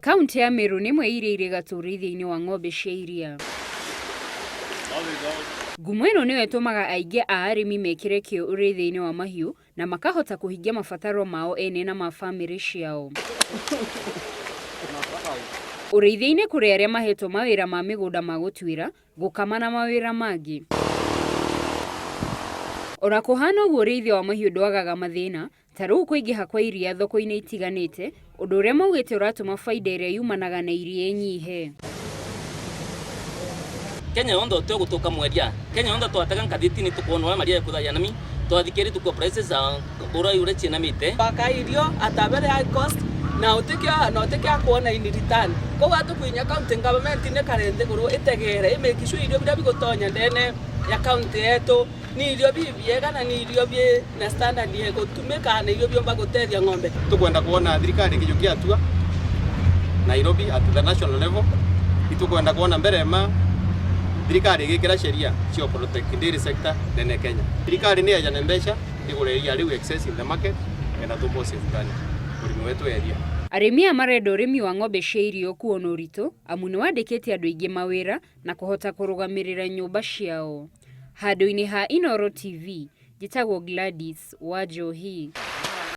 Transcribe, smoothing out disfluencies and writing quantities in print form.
Kaunti ya Meru nĩ ĩmwe iria irĩ gatũ ũrĩithia-inĩ wa ng'ombe cia iria. Ngumo ĩno nĩyo ĩtũmaga aingĩ a arĩmi mekĩre kĩyo ũrĩithia-inĩ wa mahiũ na makahota kũhingia mabataro mao ene na ma famĩlĩ ciao. Ũrĩithia-inĩ kũrĩ arĩa mahetwo mawĩra ma mĩgũnda ma gũtuĩra, gũkama na mawĩra mangĩ. Ona kũhana ũguo ũrĩithia wa mahiũ ndwagaga mathĩna, ta rĩu kũingĩha kwa iria thoko-inĩ itiganĩte, ũndũ ũrĩa maugĩte ũratũma baida ĩrĩa yumanaga na iria ĩnyihe. Kenya yonthe ũteo gutuka mweria Kenya yonthe twatega nkathiti tukuona uria maria ekuthaya nami twathikiri tukua prices uria uria ciinamite. Baka irio at a very high cost na utikio na utikio kuona in return koguo atukuinya county government ni karente guru itegere imake sure irio biria bigutonya ndene ya county yetu ni irio bi biega na ni irio bi na standard egutumika na irio biomba gutethia ng'ombe. Tukwenda kuona thirikari ikijukia atua Nairobi at the national level, itukwenda kuona mbere ma thirikari igikira sheria cio protect dairy sector nene Kenya. Thirikari ni ejane mbeca igure iria riu excess in the market ena tumbo safeguard urimi wetu wa iria. Arĩmi aya marenda ũrĩmi wa ng'ombe cia iria ũkuo na ũritũ amu nĩ wandĩkĩte andũ aingĩ mawĩra na kũhota kũrũgamĩrĩra nyũmba ciao. Handũ-inĩ ha Inooro TV, njĩtagwo Gladys Wanjohi.